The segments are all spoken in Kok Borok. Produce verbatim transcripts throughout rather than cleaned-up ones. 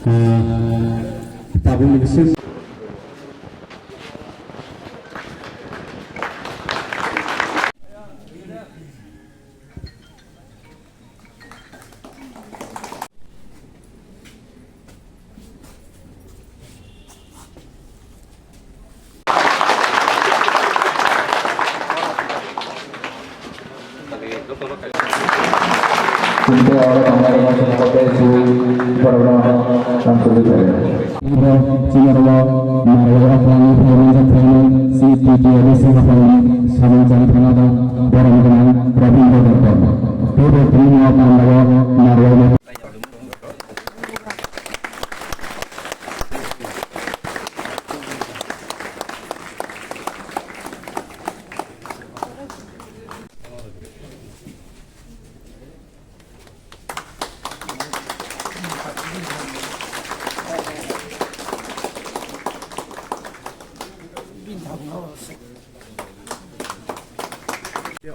Tabukni bising. Tinte oro tongnairokno chwng kote si borokno tang kwrwi tongo. Chini oro narwai okhlangni phaimani jathani si T T A ni sengkha phaimani samung chari thangma da borom gwnang Rabindra Debbarma. Tei bo tini o pandao narwai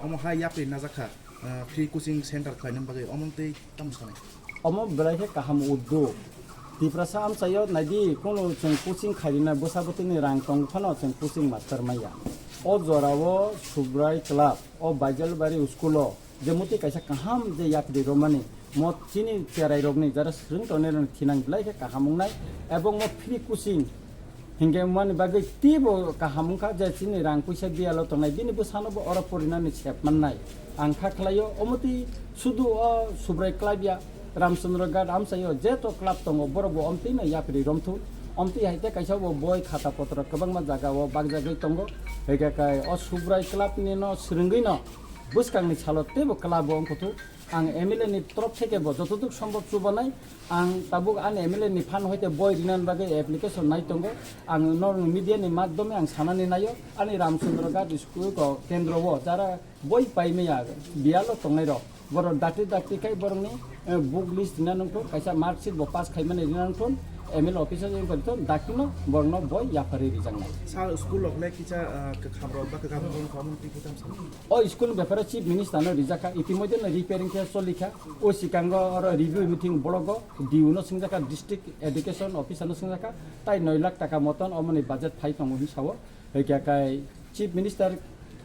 Omo hai yapri najak kha, ah, free coaching center khlaina bagwi, omo tei tamo sanai? Omo belai khe kaham uddog. Tiprasa amchaio naidi, kono chwng coaching khairina bwsa bwtwini rang tong phano chwng coaching master maya. O jorao Subrai Club, o Baijalbari school o, je muti kaisa kaham je yapri romani, mo chini cherai rokni jara swrwng tongnai rokni thinang belai khe kaham wngnai, ebong mo free coaching hinkhe mani bagwi teibo kaham wngkha je chini rang puisa biyalo tongnai, bini bwsano bo oro porinani sep mannai ang kha khlaio. Omotwi sudu o Subrai Club ya, Ramchandra Ghat amchaio jeto club tongo, borok bo omtwino yapri romthun, omtwi hai khe kaisa bo boi khata potro kwbangma jaga o bakjagwi tongo, hinkhe kai o Subrai Club ni no swrwngwi no bwskangni salo teibo club o wngkha thung. Ang M L A ni torof theke bo jotoduk sombhob chubanai, ang tabuk ani M L A ni phan hoite boi rinani bagwi application nai tongo. Ang norok media ni madhyome ang sanani naio, ani Ramchandra Ghat school ko kendro o jara boi paimaya biyalo tongnai rok, borok dakti dakti khai borokni, eh, book list rina nangthun, kaisa mark sheet bo pass khaimani rina nangthun, M L A office o jeng kori thun, dakti no borokno boi yapharwi rijaknai. Sir, school rok le kisa, ah, kwkham rok ba kwkham rok khamung twi kwtham salo. O school ni bepare Chief Minister no rijak kha, itimodhye no repairing khe choli kha. O sikango oro review meeting block o D O no swngjak kha, District Education Officer no swngjak kha, tai noi lakh taka moton omoni budget phai tongo hin sao. Hwnkhe kai Chief Minister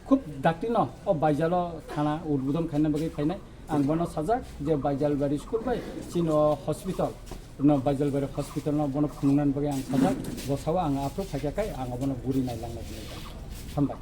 khub dakti no o Baijalo thana udbodon khaina bagwi phainai. Ang bono sajak je Baijalbari school bai chini o hospital no, Baijalbari hospital no bono phunuknani bagwi ang sajak, bo sao ang aphuru phaikha kai ang obono guri nailangnai hinwi. Hambai.